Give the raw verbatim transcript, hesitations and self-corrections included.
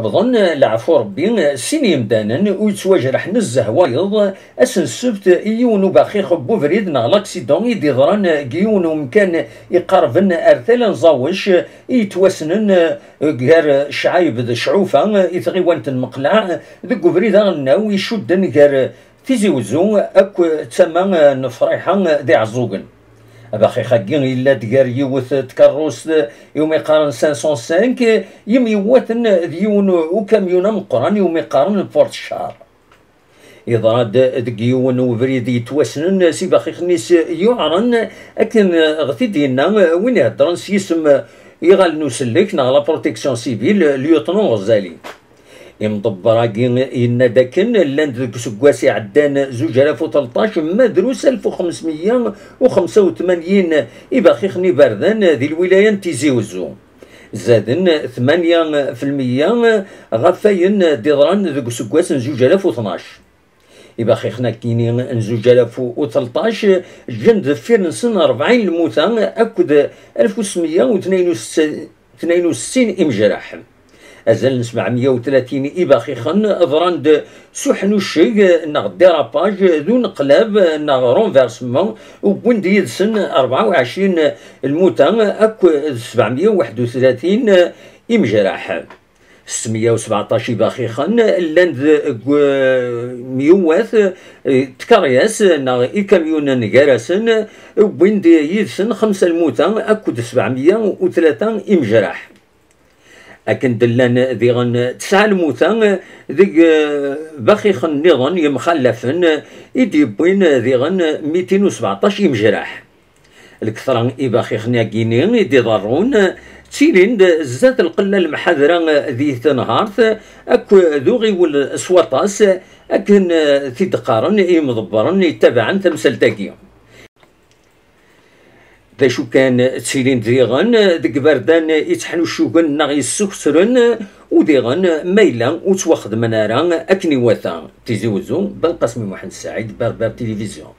Wwḍen, leɛfu Ṛebbi, sin yemdanen ur yettwajreḥ nezzeh wayeḍ, ass n ssebt i yiwen ubaxix n ubrid neɣ l'accident i d-iḍran deg yiwen umkan iqerben ar tala n Ẓawec, i yettwassnen gar Cɛayb d Cɛufa i tɣiwant n Meqleɛ, deg ubrid aɣelnaw icudden gar Tizi Wezzu akk d tama n Friḥa d Iɛeẓẓugen. Abaxix-agi yella-d gar yiwet n tkeṛṛust iwumi qqaren cinq cent cinq yimyewwaten d yiwen ukamyun ameqqran iwumi qqaren Ford Char. Yeḍra-d deg yiwen ubrid yettwassnen s ibaxixen-is yuɛren, akken ɣ t-id-yenna win iheddren s yisem iɣallen usellek neɣ la protection civile, lieutenant Ɣzali. Imḍebber-agi yenna-d akken llan-d deg useggas iɛeddan zuǧ alaf u tleṭṭac ma drus alef u xemsmeyya u xemsa u tmanyin ibaxixen iberdan di lwilaya n Tizi Wezzu. Zaden tmanya fi lmeyya ɣef wayen d-iḍran deg useggas n zuǧ alaf u tnac. Ibaxixen-agi n zuǧ alaf u tleṭṭac ǧǧan deffir-nsen rebɛin lmuta akked alef u semya u tnayen u settin imejraḥ. Azal n sebɛemya u tlatin ibaxixen ḍran-d s uḥnucceg neɣ dérapage d uneqlab neɣ renversement, wwin-d yid-sen rebɛa u ɛecrin lmuta akked sebɛemya u waḥed u tlatin imejraḥ. Setmya u sbeɛṭac ibaxixen llan deg myuwat, eh, tkeryas neɣ ikamyunen gar-asen, wwin-d yid-sen xemsa lmuta akked sebɛemya u tlata imejraḥ. Akken d-llan diɣen tesɛa lmuta deg, eh, baxixen nniḍen yemxallafen i d-yewwin diɣen mitin u sbeɛṭac imejraḥ. Lketra ibaxixen-agi-ni i d-iḍerrun ttilin-d zdat lqella lemḥadra di tenhert akked uɣiwel s waṭas, akken, eh, t-id-qqaren yimḍebbren yettabaɛen tamsalt-agi. D acu kan, ttilin-d diɣen deg iberdan yettḥnuccugen neɣ yessuketren, u diɣen ma yella ur ttwaxedmen ara akken iwata. Tizi Wezzu, Belqasem Muḥend Saɛid, Berber Télévision.